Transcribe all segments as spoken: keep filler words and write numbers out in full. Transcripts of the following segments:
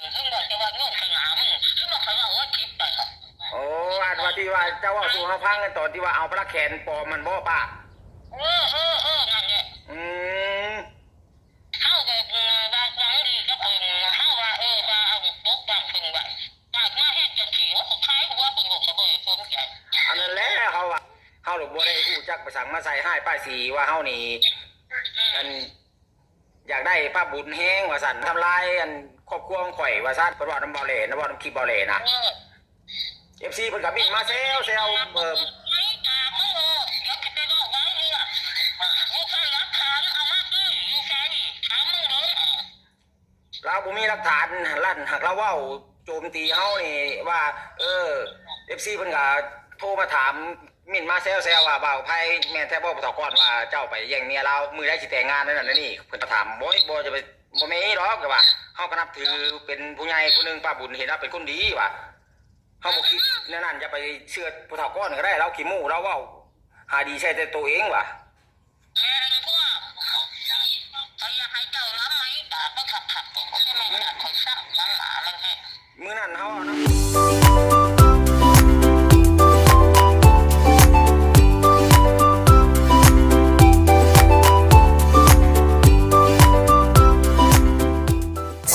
มึงบอกจะว่าโยนไปหามึง มึงบอกเขาว่าโอ๊ยผิดไป โอ้ อันว่าที่ว่าเจ้าเว้าสู่เฮาฟังกันตอนที่ว่าเอาปลาแขนปลอมมันบ่ป้า เออ เออ เออ นั่นแหละ อืม เฮาก็ เออ ว่าหวังดีกับเพิ่น เฮาว่า เออ ว่าเอาปกป้องเพิ่นไว้ ปากมาแฮงจังซี่ โอ้ ขายหัวเพิ่น ก็บ่ได้สนใจ อันนั้นแหละเฮาว่า เฮาหลวงบ่ได้ฮู้จักไปสั่งมาใส่ร้ายป้ายสีว่าเฮานี่ อืม อัน อยากได้ป้าบุญแฮงว่าซั่น ทำลายอันครอบครัวของข่อยว่าซั่น เพิ่นเว้านำเบาแหล่นะ เว้านำคลิปเบาแหล่นะ เออ เอฟซี เพิ่นก็บินมาแซวแซว เออ ไว้ตามมึงโลด เดี๋ยวสิไปเว้าหลายเรื่อง มึงใส่หลักฐานเอามาสิ อยู่ไส ถามมึงเบิ่ง ลาวบ่มีหลักฐาน ลั่นหากลาวเว้าโจมตีเฮานี่ว่า เออ เอฟซี เพิ่นก็โทรมาถาม เม้นมาแซวๆว่า บ่าวไพ แม่นแท้บ่ ผู้เฒ่าก่อนว่าเจ้าไปแย่งเมียลาว มื้อใดสิแต่งงาน นั่นนั่นนี่ เพิ่นก็ถาม โอ้ย บ่จะไป บ่แม่นอีหรอก แต่ว่าเฮาก็นับถือเป็นผู้ใหญ่ผู้หนึ่ง ป้าบุญเห็นว่าเป็นคนดีว่า เฮาบ่คิดแนวนั้น อย่าไปเชื่อผู้เฒ่าก่อนก็ได้ ลาวขี้โม้ ลาวเว้าหาดีใส่แต่ตัวเองว่า แม่นพวก เขาอยากให้เจ้าล้ำไหม ด่าเขาขับๆ เขาจะไม่ด่าเขาซ้ำหลังหมามันแท้ มื้อนั้นเฮาเอานำ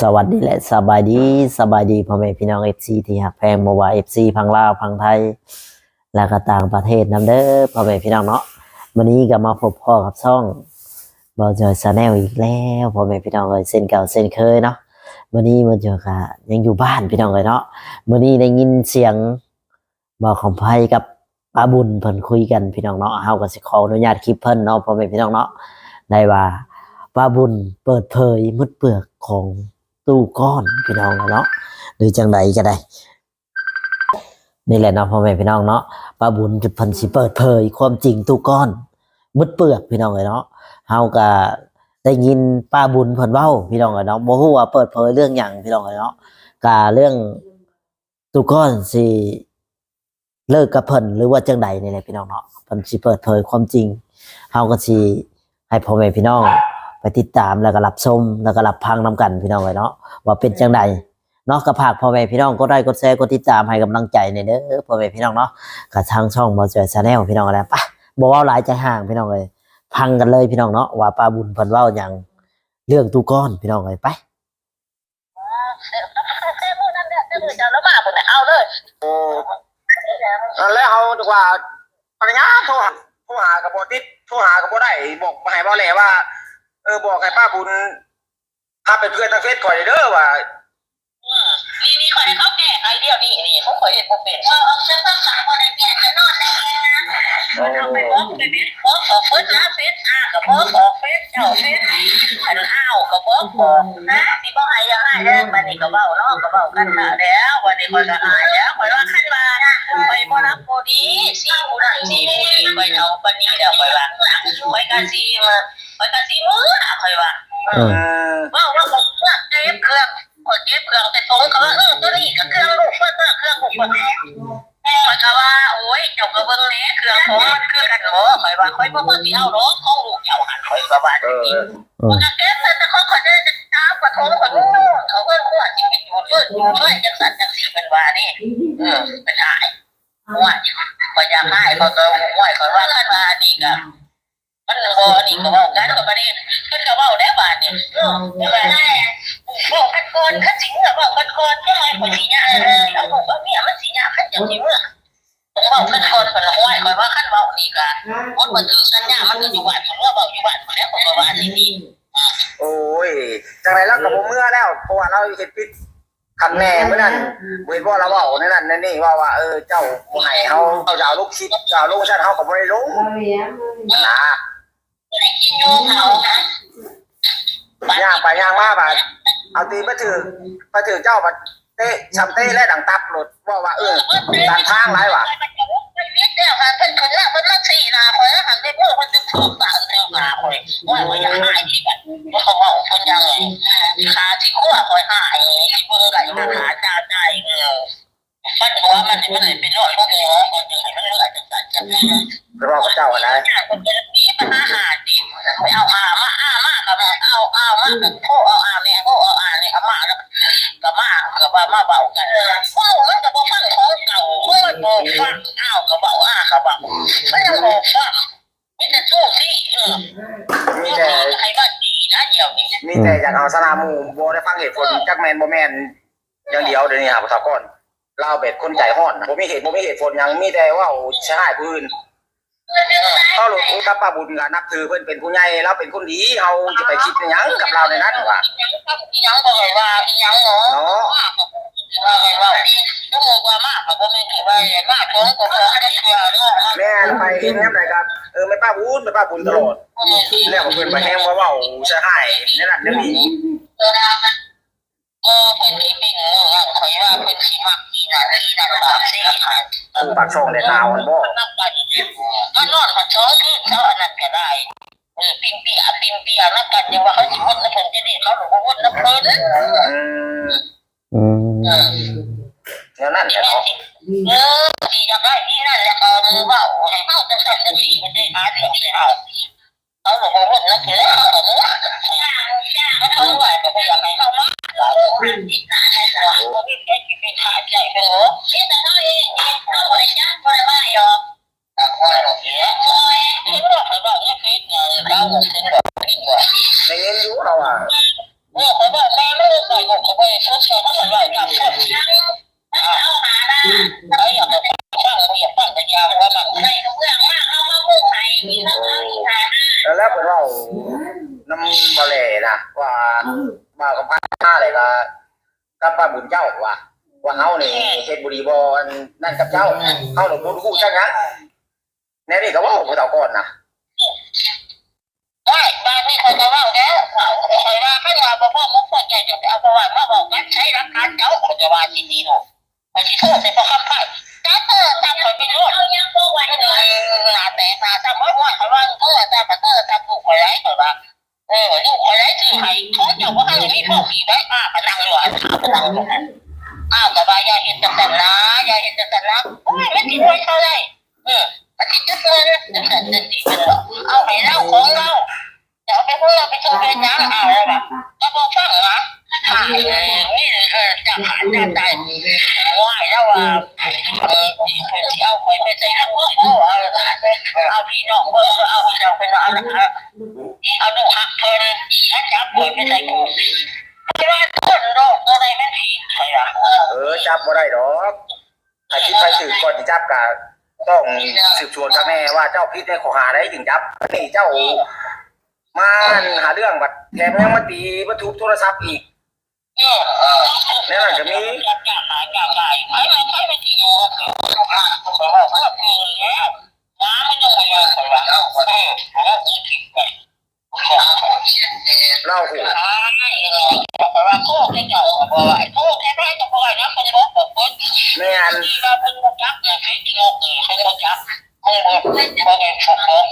สวัสดีและสบายดี สบายดีพ่อแม่พี่น้อง เอฟซี ที่ฮักแพง บ่ว่า เอฟซี ฝั่งลาว ฝั่งไทย แล้วก็ต่างประเทศนำเด้อ พ่อแม่พี่น้องเนาะ มื้อนี้ก็มาพบพ้อกับช่องบ่าวจอย Channel อีกแล้ว พ่อแม่พี่น้องเอ้ย เช่นเก่าเช่นเคยเนาะ มื้อนี้บ่าวจอยก็ยังอยู่บ้านพี่น้องเอ้ยเนาะ มื้อนี้ได้ยินเสียงบ่าวคำไพกับป้าบุญเพิ่นคุยกันพี่น้องเนาะ เฮาก็สิขออนุญาตคลิปเพิ่นเนาะ พ่อแม่พี่น้องเนาะ ได้ว่าป้าบุญเปิดเผยหมดเปลือกของตู้ก้อนพี่น้องเนาะ หรือจังใดก็ได้ นี่แหละเนาะ พ่อแม่พี่น้องเนาะ ป้าบุญเพิ่นสิเปิดเผยความจริงตู้ก้อนหมดเปลือกพี่น้องเอ้ยเนาะ เฮาก็ได้ยินป้าบุญเพิ่นเว้าพี่น้องเอ้ยเนาะ บ่ฮู้ว่าเปิดเผยเรื่องหยังพี่น้องเอ้ยเนาะ ก็เรื่องตู้ก้อนสิเลิกกับเพิ่นหรือว่าจังใดนี่แหละพี่น้องเนาะ เพิ่นสิเปิดเผยความจริง เฮาก็สิให้พ่อแม่พี่น้องไปติดตามแล้วก็รับชมแล้วก็รับฟังนำกันพี่น้องเอ้ยเนาะ ว่าเป็นจังใด เนาะ ก็ฝากพ่อแม่พี่น้องกดไลค์กดแชร์กดติดตามให้กำลังใจแหน่เด้อ พ่อแม่พี่น้องเนาะ กับทางช่องบ่าวจอย Channel พี่น้องนะ ไป บ่เว้าหลายใจห่างพี่น้องเอ้ย ฟังกันเลยพี่น้องเนาะ ว่าป้าบุญเพิ่นเว้าหยังเรื่องตู้ก้อนพี่น้องเอ้ย ไป แต่มื้อนั้นเนี่ย แต่มื้อเจ้าแล้วมาพุ่นน่ะ เอาเลย โอ้ นั่นแหละ เฮานึกว่าพยายามโทรหา โทรหาก็บ่ติด โทรหาก็บ่ได้ บอกให้บ่าวแหล่ว่า เออ บอกให้ป้าบุญ ถ้าเป็นเพื่อนทางเฟซข่อยเด้อว่า นี่ นี่ข่อยให้เขาแก้ไขเดี๋ยวนี้ นี่ของข่อยเฮ็ดบ่เป็น ว่าออกเสื้อผ้าขาวบ่ได้แก้จะนอนได้ เอาไปบล็อกไปเฟซ บล็อกออกเฟซนะ เฟซอ่ะ ก็บล็อกออกเฟซเจ้า เฟซอันอ้าว ก็บล็อกออกนะ สิบ่ให้อย่าให้เด้อ บัดนี้ก็เว้าเนาะ ก็เว้ากันซะแล้ว บัดนี้ข่อยก็อายแล้ว ข่อยว่าคันว่า ข่อยบ่รับผู้ดี สิผู้นั้นสิผู้นี้ ข่อยเอาปานนี้แล้ว ข่อยว่า ข่อยก็สิว่า ข่อยก็สิเมือ ข่อยว่า เออ เว้าว่าข่อยเมือเก็บเครื่อง ข่อยเก็บเครื่องแต่สงเขาว่า เออ ตัวนี้ก็เครื่องลูกเพิ่น เครื่องลูกเพิ่น ข่อยก็ว่า โอ้ย เจ้าก็เบิ่งแหน่ เครื่องของมันคือกันบ่ ข่อยว่า ข่อยบ่พอสิเอาดอก ของลูกเจ้าหั่น ข่อยก็ว่าจังซี่ เออ ข่อยก็เก็บเงินแต่ของข่อยได้แต่ตามกระทงข่อย โอ้ย เขาเอิ้นว่าสิไปจูดเอิ้นจูดไว้จังซั่นจังซี่ เพิ่นว่านี่ เออ เป็นอ้าย ว่าข่อยอยากให้ ข่อยก็ โอ้ย ข่อยว่าคันว่านี่ก็ มันบ่ นี่ก็เว้ากันก็บ่ได้ เพิ่นก็เว้าแล้วบาดนี้ เออ เว้ากันก่อน คันสิเมื่อเว้ากันก่อน จักหน่อยข่อยสิย่าง เออ เอาลูกเอาเมียมันสิย่าง คันจังสิเมื่อ เว้ากันก่อน เพิ่นว่า โอ้ย ข่อยว่าคันเว้านี่ก็ หมดบันทึกสัญญา มันก็อยู่บ้าน เพิ่นว่าเว้าอยู่บ้าน เพิ่นแล้ว เพิ่นก็ว่าสิดี โอ้ย จังได๋ลาวก็บ่เมือแล้ว เพราะว่าลาวเฮ็ดผิด คันแม่มื้อนั้น บ่เห็นบ่ลาวเว้าในนั้นในนี่ ว่า ว่า เออ เจ้าบ่ให้เฮา เจ้าจะเอาลงคลิป จะเอาลงซั่น เฮาก็บ่ได้ลงนะ ย่างไปย่างมาบาด เอาตีนมาถืก มาถืกเจ้าบาดเตะ ซ้ำเตะและดังตับโลด เว้าว่า เออ ตันทางหลายว่ะ มันวิทย์แล้วค่ะ เพิ่นขึ้นมา เพิ่นมาชี้หน้าข่อยแล้วค่ะ ในมือเพิ่นดึงโทรศัพท์แล้วหาข่อย ว่าข่อยอยากหายที่แบบ ว่าเขาเว้าเพิ่นยังไง ขาที่ขั้วข่อยหาย ที่เบิ่งไก่หาจ่าจ่าย เออ มันหัวมันนี่มันเลยเป็นร้อยกว่าหัว ข่อยจึงให้มันเหลือจังซั่นจังซี่ ไปเว้ากับเจ้าหั่นนะ ข่อยจะหนีไปหาหาที่ ไปเอาอามา อามาก็บอกเอา เอามาก็โทรเอาอาแม่ โทรเอาอาแม่ เอามาแล้วก็มา ว่ามาเว้ากัน เว้ามันก็บ่ฟังของเก่า ของมันบ่ฟัง อ้าวก็เว้า อ้าก็เว้า มันยังบ่ฟัง มีแต่สู้สิ เออ มีแต่ ให้มันดีนะเดี๋ยวนี้ มีแต่อยากเอาชนะหมู่ บ่ได้ฟังเหตุผล จักแม่นบ่แม่น อย่างเดียวเดี๋ยวนี้หาบ่เท่าก่อน ลาวแบบคนใจร้อนนะ บ่มีเหตุ บ่มีเหตุผลหยัง มีแต่เว้าใส่ร้ายผู้อื่น เฮาหลวงปู่กับป้าบุญก็นับถือเพิ่นเป็นผู้ใหญ่ ลาวเป็นคนดี เฮาจะไปคิดหยังกับลาวในนั้นวะ ยังบ่ได้ว่าหยังเนาะ เนาะ ว่าไงว่า ก็บอกว่ามากก็บ่แม่นสิว่าหยัง มากของก็ของก็เชื่อเนาะ แม่นไปเห็นยามใดก็ เออ แม่ป้าบุญ แม่ป้าบุญตลอด แล้วเพิ่นไปแฮงว่าเว้าใส่ร้ายในนั้นในนี้ เออ เพิ่นสิเป็นเรื่องนั้น ข้อยว่าเพิ่นสิมักอีนั่นอีนั่นบาดเสียค่ะ ผู้ปากช่องแดนลาวหั่นบ่ มันนำกัน มันนอนกันสองคืนเช้าอันนั้นก็ได้ เออ ปิ้นเปีย ปิ้นเปียนำกัน ยังว่าเขาสิวนนำเพิ่น เดี๋ยวนี้เขาหลวงบ่วนนำเพิ่น อืม อืม เออ แนวนั้นแหละเนาะ เออ สิอยากได้อีนั่นแล้วก็เว้าให้เว้าจังซั่นจังซี่ มันได้หาเรื่องให้เอา เขาหลวงบ่วนนำเพิ่น เขาก็บ่ว่า เขาไหว้ก็บ่อยากให้เขามา บ่มีใครสิไปขาดใจเพิ่นหรอก มีแต่เขาเอง เขาบ่ได้จับบ่ได้ว่าหรอก ได้ยินอยู่เราอ่ะ เออ ข้อยบอกแม่มันใส่หมวก ข้อยบ่ได้สนใจ มันก็ว่าอยากฟัง ข้อยอยากฟัง บ่อยากฟังก็อย่าว่ามัน แล้วเพิ่นเว้านำบ่แลนะ ว่าบ่าวกำพร้าอะไรก็ กับป้าบุญเจ้าว่า ว่าเฮานี่เฮ็ดบ่ดีบ่อันนั่นกับเจ้า เฮานี่บ่รู้จักหยัง แนวนี้ก็เว้าผู้เฒ่าก่อนนะ ได้ บาดนี้ข้อยก็เว้าแล้ว ข้อยว่าคันว่าบ่พอมกพอใจจะไปเอาประวัติมาบอกกัน ใช้หลักฐานเจ้า ข้อยจะว่าสิดีเนาะ ข้อยสิโทษใส่พ่อคำไพ จับเออ จับข้อยไปโลด หน้าแตกหน้าซ้ำ โอ้ย ข้อยว่า เออ จับ เออ จับลูกข้อยหลาย ข้อยว่า เออ ลูกข้อยได้ซื้อให้ เขาเจ้าบ่ทันได้มีพ่อมีแม่ ป้าก็นั่งอยู่ อ้าวก็ว่าอย่าเฮ็ดจังซั่นนะ อย่าเฮ็ดจังซั่นนะ โอ้ย มันสิรวยเท่าใด เออ มันสิจุดเงินจังซั่นจังซี่ เอาให้เราของเรา จะเอาไปเพื่อไปซื้อเป็นหยัง อ้าว แล้วว่า ก็บ่ฟังนะ อ่า เออ นี่ เออ จะขาดจะตาย ว่าแล้วว่า เออ สิเอาข้อยไปใส่ลูกข้อย เอา เอาพี่น้องเบิ่ง เอาพี่น้องเบิ่ง เอา เอา เอาลูกฮักเพิ่น ถ้าจับข้อยไปใส่คุก แต่ว่าต้นดอกตัวใดมันผิดข้อยว่า เออ จับบ่ได้ดอก ถ้าคิดไปถือก่อนสิจับก็ต้องสืบสวนคักแน่ว่าเจ้าผิดในข้อหาใดจึงจับ นี่เจ้ามาหาเรื่องบัดแถมยังมาตีมาทุบโทรศัพท์อีก เออ เออ แนวนั้นก็มี จับ จับหาจับได้ ใครมา ใครมาสิอยู่ ข้อยว่า เออ เออ แล้ว หมามันยังบ่ยอม ข้อยว่า เออ เออ เล่าหู ข้อยว่าโทษแค่เจ้าก็บ่ไหว โทษแค่น้อยก็บ่ไหวนะ ข้อยบอกบอกเพิ่น แม่น ที่ว่าเพิ่นบ่จักน่ะ เพิ่นสิโลกนี่ เพิ่นบ่จัก เพิ่นบ่ บ่แม่นพวกของ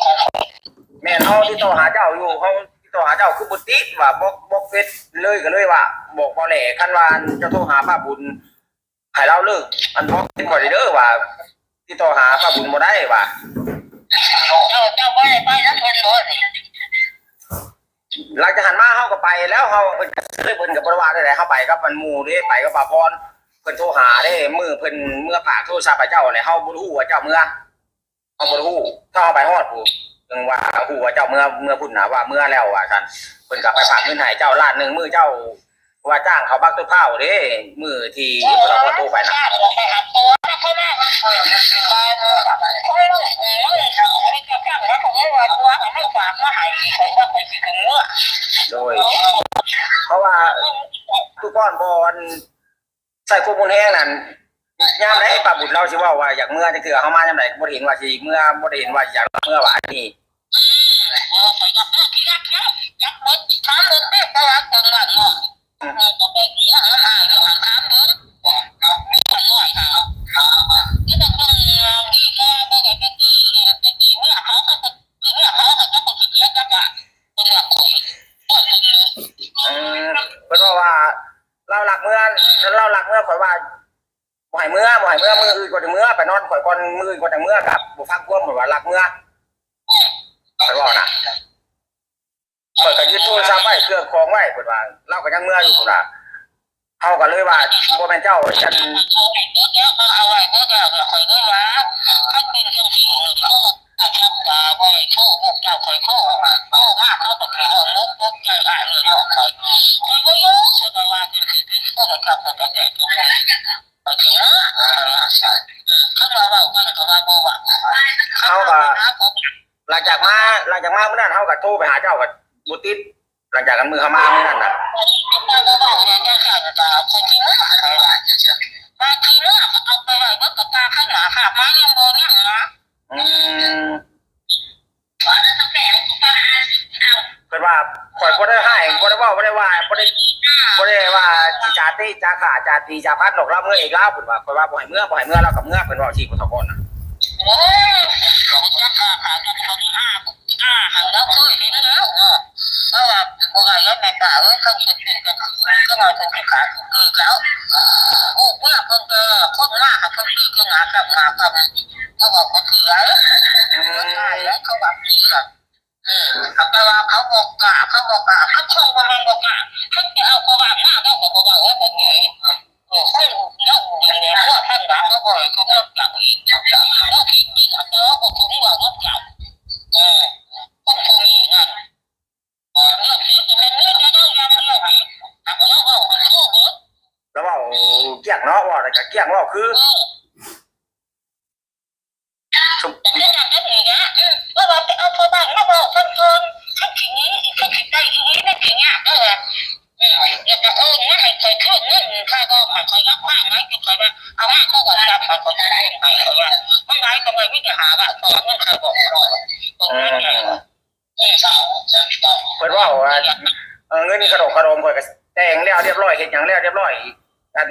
แม่น เฮาติดต่อหาเจ้าอยู่ เฮาติดต่อหาเจ้าคือบ่ติดว่า บล็อก บล็อกเฟซเลย ก็เลยว่า บอกบ่แหล่ คันว่าเจ้าโทรหาป้าบุญ ให้ลาวเลิกอันบล็อกเฟซข่อยเด้อว่า ติดต่อหาป้าบุญบ่ได้ว่า เจ้า เจ้าบ่ได้ไปนำเพิ่นบ่นี่ หลังจากหั้นมาเฮาก็ไปแล้ว เฮา เพิ่นก็เซิร์ช เพิ่นก็บ่ได้ว่าได้ เฮาไปกับมันหมู่เด้ ไปกับป้าพร เพิ่นโทรหาเด้ มื้อเพิ่นเมือฝากโทรศัพท์ให้เจ้าแหละ เฮาบ่ฮู้ว่าเจ้าเมือ เฮาบ่ฮู้ ถ้าเฮาไปฮอดพู้น ถึงว่าฮู้ว่าเจ้าเมือ เมือพุ้นน่ะ ว่าเมือแล้วว่าซั่น เพิ่นก็ไปฝากเงินให้เจ้าล้านหนึ่ง มื้อเจ้าว่าจ้างเขาบักต้นพร้าวเด้ มื้อที่พวกเราโทรไปน่ะ โดย เพราะว่าทุกคนบ่อน ใส่ความรุนแรงนั่น ยามใดป้าบุญลาวสิเว้าว่าอยากเมือจักเทื่อ เฮามา ยามใดก็บ่ได้เห็นว่าสิเมือ บ่ได้เห็นว่าอยากเมือว่าอันนี้ อืม เออ ข้อยก็เมือที่รักแล้ว จักเบิดถามเบิ่งเด้อ ตลาดจังหวัดเนาะ เออ ก็ไปเสียหาหาอยู่หั้น ถามเบิ่ง มีคนน้อยหา นี่ก็เบิ่ง เออ นี่ก็เบิ่งไอ้เป๊กกี้ เป๊กกี้เมือเขาก็ เมือเขาก็จักบ่ขี้เกียจจักอะ เมือคุย เออ เพิ่นว่า ลาวลักเมือ ลาวลักเมือ ข้อยว่า บ่ให้เมือ บ่ให้เมือ มื้ออื่นก็จั่งเมือ ไปนอนข่อยก่อน มื้ออื่นก็จั่งเมือ ก็บ่ฟังความ เพิ่นว่าลักเมือ เพิ่นว่านะ ข้อยก็ยึดโทรศัพท์ไว้ เครื่องของไว้ เพิ่นว่า ลาวก็ยังเมืออยู่ เพิ่นว่า เฮาก็เลยว่าบ่แม่นเจ้า ฉันเอาไว้เบิดแล้ว เอาไว้เบิดแล้ว ข้อยเลยว่า คันเป็นจังซี่ เขาก็จับตาไว้ โทร พวกเจ้า ข้อยโทร โทรมา เขาก็สิฮ้อง ตกใจหลายเลยเนาะ ข้อย ข้อยบ่อยู่ ข้อยก็ว่าจังซี่ โทรศัพท์ก็บ่ได้ ข้อยสิเออ ข้อยว่าซั่น เออ คันว่าเว้ากันก็ว่าบ่เว้า เฮาก็ หลังจากมา หลังจากมามื้อนั้น เฮาก็โทรไปหาเจ้าก็บ่ติด หลังจากกันมื้อเฮามามื้อนั้นน่ะ อืม เพิ่นว่า ข้อยบ่ได้ฮ้าย บ่ได้เว้า บ่ได้ว่า บ่ได้ บ่ได้ว่าสิจาติจาฆ่าจาตีจาพันดอก ลาวเมือเองลาว เพิ่นว่า ข้อยว่าบ่ให้เมือ บ่ให้เมือ ลาวก็เมือ เพิ่นเว้าจั่งซี้ ผู้เฒ่าก่อนน่ะ โอ้ย จักฆ่าฆ่าจักตีฆ่า อ่า หันแล้วเคยเห็นแล้วเนาะ เพราะว่าบ่ให้แล้วแม่นว่า เอ้ย คันสิเป็นก็คือ ก็ว่าเพิ่นสิฆ่าคือแล้ว โอ้ เพิ่นก็คนมาหาเพิ่นคือก็หากับหากับ เขาบอกว่าคือแล้ว อืม ตายแล้ว เขาว่าคือแล้ว เออ เขาก็ว่าเขาบอกกล้า เขาบอกกล้า เขาคงบ่แม่นบอกกล้า เขาจะเอาเขาว่ามา เขาก็บอกว่า เออ แบบนี้ เออ เขาเล่าอย่างนี้ ว่าท่านรักเขาบ่อย เขาก็กลับอีก เขาคิดจริง เขาก็คงว่าเขากลับ เออ คนคงอย่างนั้น แล้วเว้าเกลี้ยงเนาะ เว้าแล้วก็เกลี้ยง เว้าคือ เออ สม แต่เรื่องนั้นก็มีนะ อืม ว่าว่าไปเอาพ่อบ้านมาบอกเพิ่นก่อน คันสิหนี คันสิไปอีหลี มันสิยากเด้อ อืม แล้วก็เอิ้นมาให้ข้อยคืนเงินค่าดอก ข้อยรับปากไว้ ข้อยว่า เอามาก็ว่ารับ ข้อยก็ได้ ข้อยว่า มันหลายก็บ่มีแต่ห้าบาท เพราะว่าเงินค่าดอก ข้อยว่า เพิ่นเว้าว่า เออ เงินขนมขนมข้อยก็แต่งแล้วเรียบร้อย เฮ็ดหยังแล้วเรียบร้อย อัน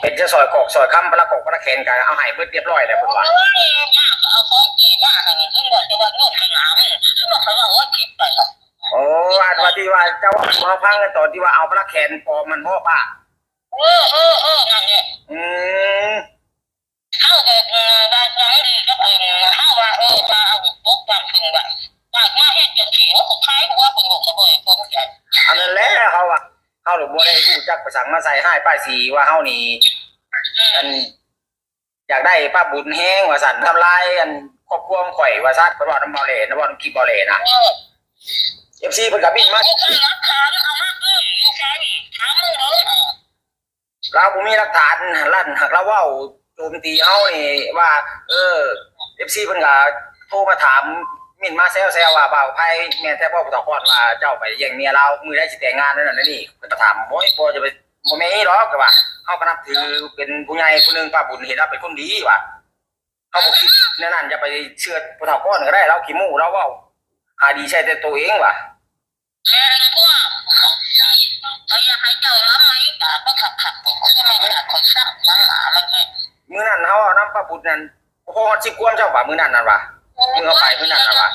เป็นจะซอยกอกซอยคำ พละกอกพละแขนก็เอาให้เบิดเรียบร้อยแล้วเพิ่นว่า โอ้ย มากก็เอาของดีมาให้ เพิ่นบอกแต่ว่าโยมไปหามัน เพิ่นบอกเขาว่า โอ้ย ผิดไปแล้ว โอ้ อันว่าที่ว่าเจ้าเว้าสู่เฮาฟังกันตอนที่ว่าเอาพละแขนปลอมมันบ่ป้า เออ เออ เออ นั่นแหละ อืม เฮาก็ เอ่อ ว่าหวังดีกับเพิ่น เฮาว่า เออ ว่าเอาปกป้องเพิ่นว่า ปากมาเฮ็ดจังซี่ โอ้ ขายหัวเพิ่นก็บ่ได้สนใจ อันนั้นแหละเฮาว่า เฮาบ่ได้ฮู้จักไปสั่งมาใส่ร้ายป้ายสีว่าเฮานี่ อืม อัน อยากได้ป้าบุญแฮงว่าซั่น ทำลายอันครอบครัวของข้อยว่าซั่น เพิ่นเว้านำเบาแหล่นะ เว้านำคลิปเบาแหล่นะ เออ เอฟซี เพิ่นก็บินมา เออ หลักฐานเอามาคืนอยู่ไส ถามมึงเด้อ ลาวบ่มีหลักฐาน ลั่น หากลาวเว้าโจมตีเฮานี่ว่า เออ เอฟซี เพิ่นก็โทรมาถาม เม้นมาแซวๆ ว่า บ่าวไพ แม่นแท้บ่ ผู้เฒ่าก่อนว่าเจ้าไปแย่งเมียลาว มื้อใดสิแต่งงานนั่นน่ะนี่ เพิ่นก็ถาม โอ้ย บ่จะไป บ่แม่นอีหลีดอก ก็ว่า เฮาก็นับถือเป็นผู้ใหญ่ผู้หนึ่ง ป้าบุญเห็นลาวเป็นคนดีว่า เฮาบ่คิดแนวนั้น อย่าไปเชื่อผู้เฒ่าก่อนก็ได้ ลาวขี้โม้ ลาวเว้า หาดีใส่แต่ตัวเองว่า แม่นกว่า เขาอยากให้เจ้ารับไหม ด่าก็ขับขับ ก็ไม่ได้ขอสร้างหลังหามันเลย มื้อนั้นเฮาเอานำป้าบุญนั่น บ่ฮอดสิบกว่าเจ้าว่ามื้อนั้นนั่นว่า มื้อเฮาไปมื้อนั้นนั่นว่า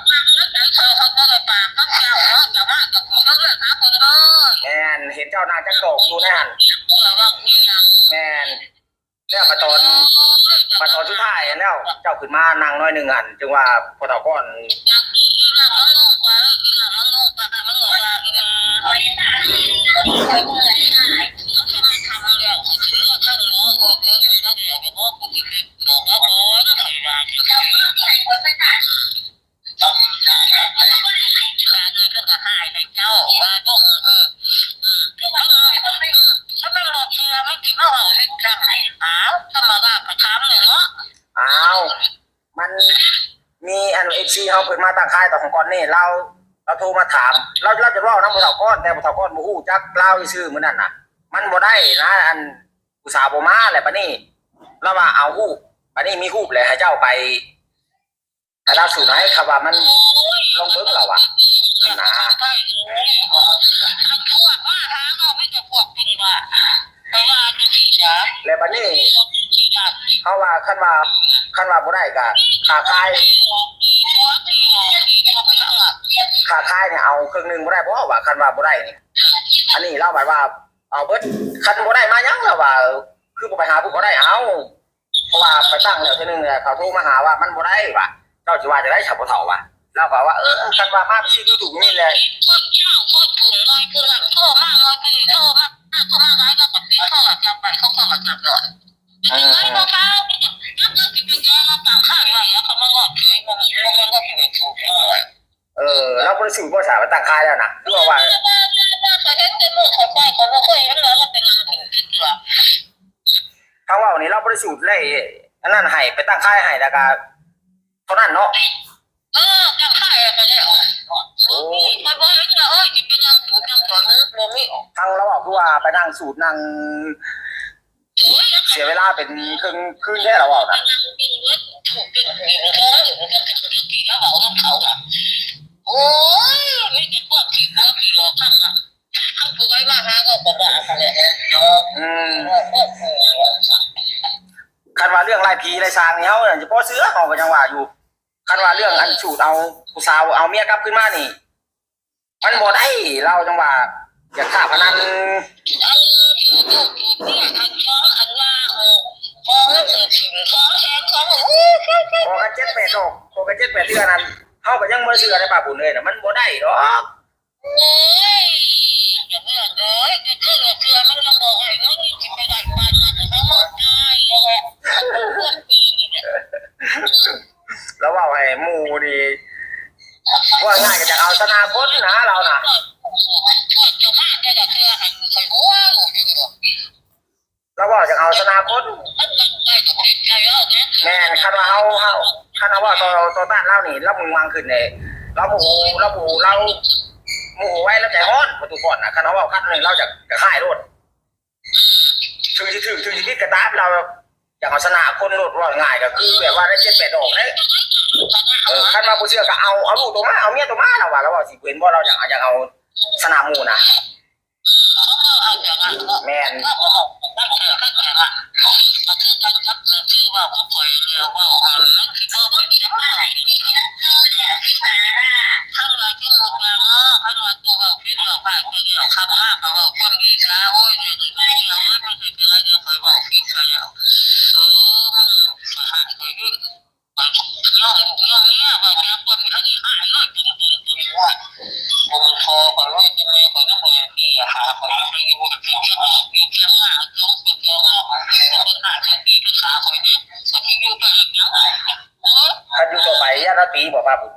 เขาก็เลยปากกับเจ้าเนาะ เจ้าว่าเจ้าของเรื่องหาคนเด้อ แม่น เห็นเจ้านั่งจักตอกอยู่ในหั่น เออ ว่าอีหยัง แม่น แล้วมาตอน มาตอนสุดท้ายแล้ว เจ้าขึ้นมานั่งหน่อยหนึ่งหั่น จึงว่าพ่อเฒ่าก่อน อ้าว มันมีอัน เอฟซี เฮาเพิ่นมาตั้งค่ายตอนก่อนนี่ ลาว ลาวโทรมาถาม ลาว ลาวจะเว้านำผู้เฒ่าก่อน แต่ผู้เฒ่าก่อนบ่ฮู้จักลาวซื่อๆ มื้อนั้นน่ะ มันบ่ได้นะ อันผู้สาวบ่มาแหละ บัดนี้ลาวว่าเอารูป บัดนี้มีรูปแหละ ให้เจ้าไป ให้ลาวสูตรให้ คำว่ามันลองเบิ่งลาวว่า นะ แล้วบัดนี้ เฮาว่าคันว่า คันว่าบ่ได้ก็ค่าขาย ค่าขายเนี่ยเอาครึ่งหนึ่งบ่ได้บ่ ว่าคันว่าบ่ได้นี่ อันนี้ลาวบัดว่าเอาเบิด คันบ่ได้มาหยังลาวว่า คือบ่ไปหาผู้บ่ได้เอา เพราะว่าไปตั้งแล้วเทื่อนึงแล้ว เขาโทรมาหาว่ามันบ่ได้ว่า เจ้าสิว่าจั่งใด๋ ชาวผู้เฒ่าว่า ลาวก็ว่า เออ คันว่ามาสิดูถูกนี่แหละ คนเจ้าคนผู้น้อยคือหลังโทรมาน้อยคือโทรมา ถ้าเขามาหลายก็ปฏิเขาก็จับไปเขาก็จับเลย เออ ไอ้พวกเขาจับเงินกินไปเยอะแล้วต่างค่ายไว้แล้วเขามางอกเฉยมันมันก็สิบเอ็ดถูกเท่าไหร่ เออ เราบ่ได้สูบบ่สาไปตั้งค่ายแล้วนะคือว่าว่า ว่าว่าว่าเขาเห็นแต่มือเขาไปเขาบ่เคยเห็นเลยว่าเป็นนางถึงเป็นตัว ถ้าเว้านี่เราบ่ได้สูบเลยอันนั้นให้ไปตั้งค่ายให้แล้วก็เท่านั้นเนาะ เออจังค่ายก็ได้ออกโอ้ยคอยบอกให้เจ้าเอ้ยสิเป็นนางถึงจังตัวนึกบ่มีออก ทางเราเว้าคือว่าไปนั่งสูบนั่ง โอ้ย เสียเวลาเป็นครึ่งคืนแท้เราเว้านะ เป็นนางเป็นเวิร์ดถูกเป็นหญิงเขาอยู่กันถึงกี่แล้วบอกว่าเขาอ่ะโอ้ยไม่แต่พวกขี้กลัวขี้หลอกข้างหลังข้างผู้ไว้ว่าหาก็บอกว่าอะไรเนาะ อืม คันว่าเรื่องไล่ผีไล่สางนี่เฮาน่ะจะพอเชื่อเฮาก็ยังว่าอยู่ คันว่าเรื่องอันสูดเอาผู้สาวเอาเมียกลับคืนมานี่ มันบ่ได้เราจังว่าอยากฆ่าพนัน อันนี้คือลูกคือเนี่ยอันช้องอันว่าเออของเออถิ่นของแทนของโอ้ย ขอกันเจ็ดแปดดอกขอกันเจ็ดแปดเทื่อนั้นเฮาก็ยังบ่เชื่อในป้าบุญเลยน่ะมันบ่ได้ดอก โอ้ยจะเพื่อนเลยจะเพื่อนเพื่อนมันยังบอกไอ้น้องนี่จะไปได้ปานนั้นเขาหมดได้ยังไงเพื่อนปีนี่เนี่ย แล้วเว้าให้หมู่นี่ว่าง่ายก็จะเอาชนะคนนะเราน่ะ พวกเจ้ามาได้ก็เพื่อให้ใครรู้ว่าอยู่ที่ดอก เราว่าจะเอาชนะคน มันมันไปกับเพชรใจเออเนี่ย แม่นคันว่าเฮาเฮาคันว่าต่อต่อต้านเรานี่เรามึงมังขึ้นเลยเราโมโหเราโมโหเราโมโหไว้แล้วใจร้อนประตูก่อนนะคันว่าคันหนึ่งเราจะจะฆ่าโลดถึงจะถึงถึงจะพิษกระตามเราอยากเอาชนะคนโลดว่าง่ายก็คือแบบว่าได้เจ็ดแปดดอกได้เออคันว่าผู้เชื่อก็เอาเอาลูกตัวมาเอาเมียตัวมาเราว่าเราว่าสิเว้นว่าเราอยากอยากเอาชนะหมู่นะ เอาอย่างนั้น แม่น ก็ออกตั้งเชื่อตั้งใจว่าคือกันครับคือว่าก็ปล่อยเรือว่าอันนั้นคือก็ไม่มีอะไรข้างในที่หมดแล้วข้างในตัวเราพิษเราผ่านไปแล้วข้างหน้าเราความดีช้าโอ้ยเนี่ยไม่เอาไม่เคยเป็นอะไรเนี่ยคอยบอกพิษไปแล้วเออมันหายไปด้วย ย่องย่องเนี่ยบางทีคนอันนี้หายเลยจริงจริงจริงว่าผมพอก่อนว่าจะแม่ก่อนนะบางทีอะหาก่อนนะไปอยู่ที่เชียงใหม่อยู่เชียงใหม่จงไปจงว่าคนหาที่ที่ปรึกษาคอยนี่คนที่อยู่ไปอีกยังไงเออ คันอยู่ต่อไปย่านเราตีบอกว่าบุญ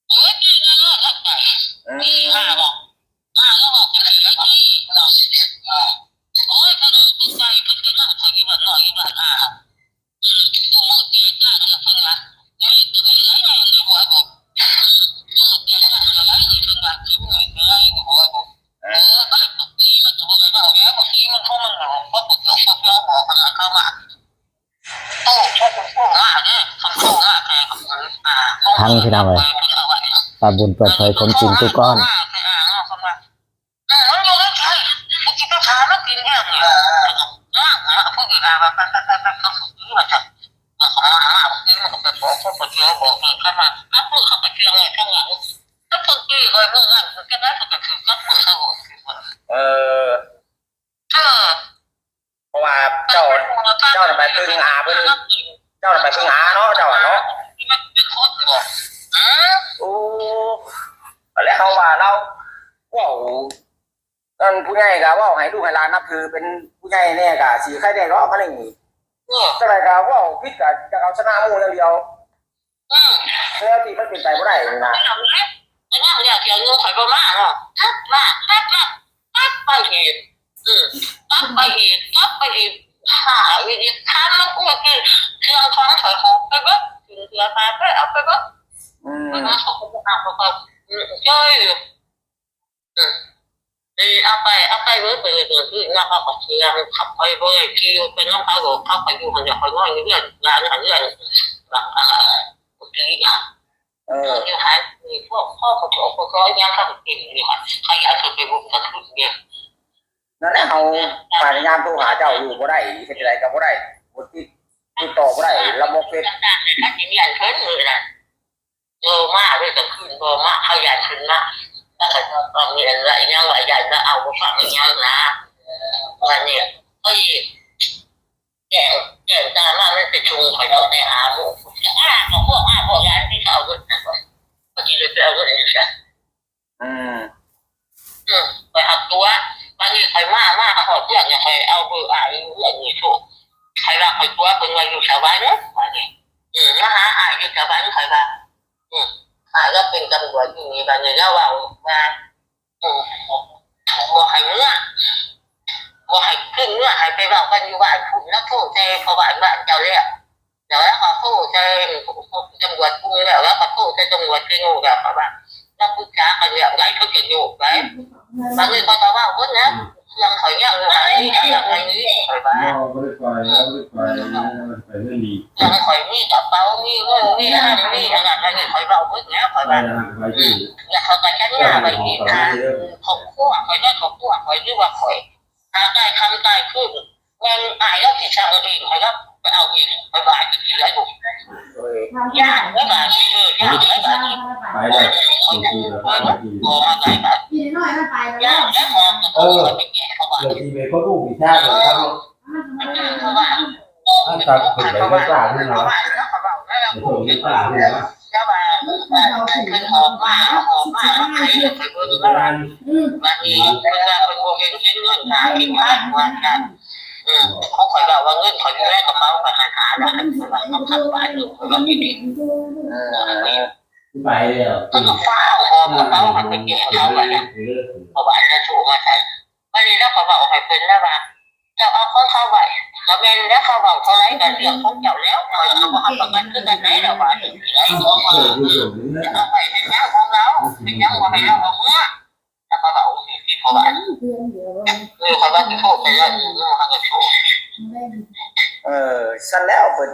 เออจริงนะเนาะทักไป อืม มีห้าบอกห้าแล้วบอกคนที่แล้วที่โอ้ยคนอื่นไปคนไปนั่งคอยอยู่บ้านนอกอยู่บ้านห้า พังพี่น้องเอ้ย ป้าบุญเปิดเผยความจริงทุกก้อน เออมันอยู่ในใจมันสิไปถามมันกินแห้งนี่ล่างหาผู้อื่นอ่ะว่าไปไปไปไปไปไปไปมันก็มาหามันก็ไปบอกเขาไปเจอบอกมันเข้ามาอัพมือเข้าไปเจอเลยข้างหลังแล้วคนที่คอยมือนั่นมันก็ได้ก็คือกับมือเขา เออ เออ เพราะว่าเจ้าเจ้าน่ะไปพึ่งอาเพิ่นเจ้าน่ะไปพึ่งอาเนาะเจ้าอะเนาะ ที่มันเป็นคนบอกเออ โอ้แล้วเขาว่าเราเว้านั่นผู้ใหญ่ก็เว้าให้ลูกให้หลานนับถือเป็นผู้ใหญ่แน่ก็สิใครได้เนาะเขาเรียกนี่ เนี่ย จังไดก็เว้าผิดก็จะเอาชนะหมู่อย่างเดียว อืม แล้วที่มันเป็นไปบ่ได้นี่นะ ไม่เอาเลยไม่นั่งเนี่ยเดี๋ยวงูข่อยบ่มาเนาะทับมาทับมาทับไปอีกอืมทับไปอีกทับไปอีกหาอีกทับมันกูกินเครื่องของข่อยของไปเบิดถึงเสือตาไปเอาไปเบิด อืม มันมาเขาก็บ่เอาเขาก็อืมจ้อยอยู่อืมเออเอาไปเอาไปเบิดไปเลยเบิดคือว่าเขาก็เครื่องขับไปเบิดขี่ไปน้ำเขาก็เขาไปอยู่มันจะคอยง่อยอยู่เรื่อยร้านอาหารเรื่อยหลังอ่าปกติอ่ะ เออ เดี๋ยวหาพวกพ่อเขาจะเอาพวกเขาย่างเข้าไปกินอยู่ค่ะขยะคือไปบุกกระทุนเนี่ย นั่นแหละเขาพยายามโทรหาเจ้าอยู่บ่ได้เฮ็ดจั่งใดก็บ่ได้บ่ติดติดต่อบ่ได้ระบบเฟซ ต่างๆเลยค่ะที่มีอันเพิ่นเลยนะเออมาเลยกลางคืนก็มาขยันขึ้นมาแล้วก็มีอะไรยังหลายอย่างก็เอามาฝากยังนะวันนี้ก็อีกแก่แก่ตามาไม่ไปชูคอยเอาแต่หาหมูอ่าของพวกอ่าพวกร้านที่เขาเอาเงินนะก็ที่เลยไปเอาเงินนี่ใช่ อืม อืมไปหักตัวไป อันนี้ข่อยมา มาฮอดเฮือนเนี่ย ข่อยเอาเบอร์อ้ายเฮือนนี่โทร ข่อยว่าข่อยตั๋วเพิ่นว่าอยู่สวรรค์ ว่านี่ อืม มาหาอ้ายอยู่สวรรค์ ข่อยว่า อืม อ้ายลาวเป็นตำรวจอยู่นี่ บัดนี้ลาวเว้าว่า อืม บ่ให้เมือ บ่ให้ขึ้นเมือ ให้ไปเว้ากันอยู่บ้านพุ้น ลาวโทรใส่พ่อบ้านบ้านเจ้าแล้ว แล้วลาวก็โทรใส่ตำรวจกรุงแล้ว ลาวก็โทรใส่ตำรวจเชียงโยงแล้ว ข่อยว่า มาปรึกษากันเรื่องใด๋ เพิ่นจะโยกไป บางทีข่อยก็เว้าเบิดนะ เรื่องข่อยยังบ่ทันมี เรื่องข่อยนี้ ข่อยว่า บ่ บ่ได้ไป บ่ได้ไป บ่ได้ไปเรื่องนี้ เรื่องข่อยมีกระเป๋า มีเงิน มีอันนั้น มีอันนั้น อันนี้ ข่อยเว้าเบิดแล้ว ข่อยว่า ไปนะ ไปที่ อืม แล้วข่อยก็สัญญาไว้อีกนะ ครอบครัว ข่อยได้ครอบครัว ข่อยหรือว่าข่อย หาได้คำได้คืน แม่นอ้ายลาวสิสั่งเอง ข่อยลาวไปเอาเอง ข่อยว่าจังซี่ล่ะลูก ย่านแล้วบาดนี้ เออ ย่านแล้วบาดนี้ ไปเลย บางทีก็ไป บ่มาไกลบาด ย่านแล้ว เออ ไปแก้เขาบาด เดี๋ยวสิไปเขาลูกอีกชาติหนึ่งครับ มันย่านเขาบาด ถ้าตามขึ้นไปก็กล้าขึ้นเนาะ เขาบาดแล้วเขาบาดแล้ว เดี๋ยวผมไม่กล้าขึ้นเนาะ แต่ว่า เพิ่นหอบมา หอบมา แล้วไผเพิ่นเบิ่งแล้วว่า อืม บาดนี้เพิ่นว่าเพิ่นบ่เห็น เห็นเงินห้าสิบพันว่าซั่น อืม ของข่อยเว้าว่าเงินข่อยอยู่ในกระเป๋าข่อยหั้นห้าล้าน ข่อยว่าคำๆ บาดอยู่ ข่อยว่าอยู่นี่ เออ ไปแล้ว เพิ่นก็ฟ้าวหอบกระเป๋าข่อยไปแจกเขาว่าซั่น เพราะว่าอันนั้นโทรมาใส่ บาดนี้ลาวก็เว้าให้เพิ่นแล้วว่า เจ้าเอาของเขาไว้ ก็แม่นแล้ว เขาเว้าเท่าใดก็เรื่องของเจ้าแล้ว ข่อยก็บ่รับประกันคือกันได๋ ลาวว่าจังซี่ได๋ เออ เออ เออ เออ เอาไว้เป็นหยังของลาว เป็นหยังบ่ให้ลาวเอาเมือ ลาวก็เว้าจังซี่ เพราะว่า เออ ข่อยว่าสิโทรไปแล้ว เออ เฮาก็โทร เออ ซั่นแล้วเพิ่น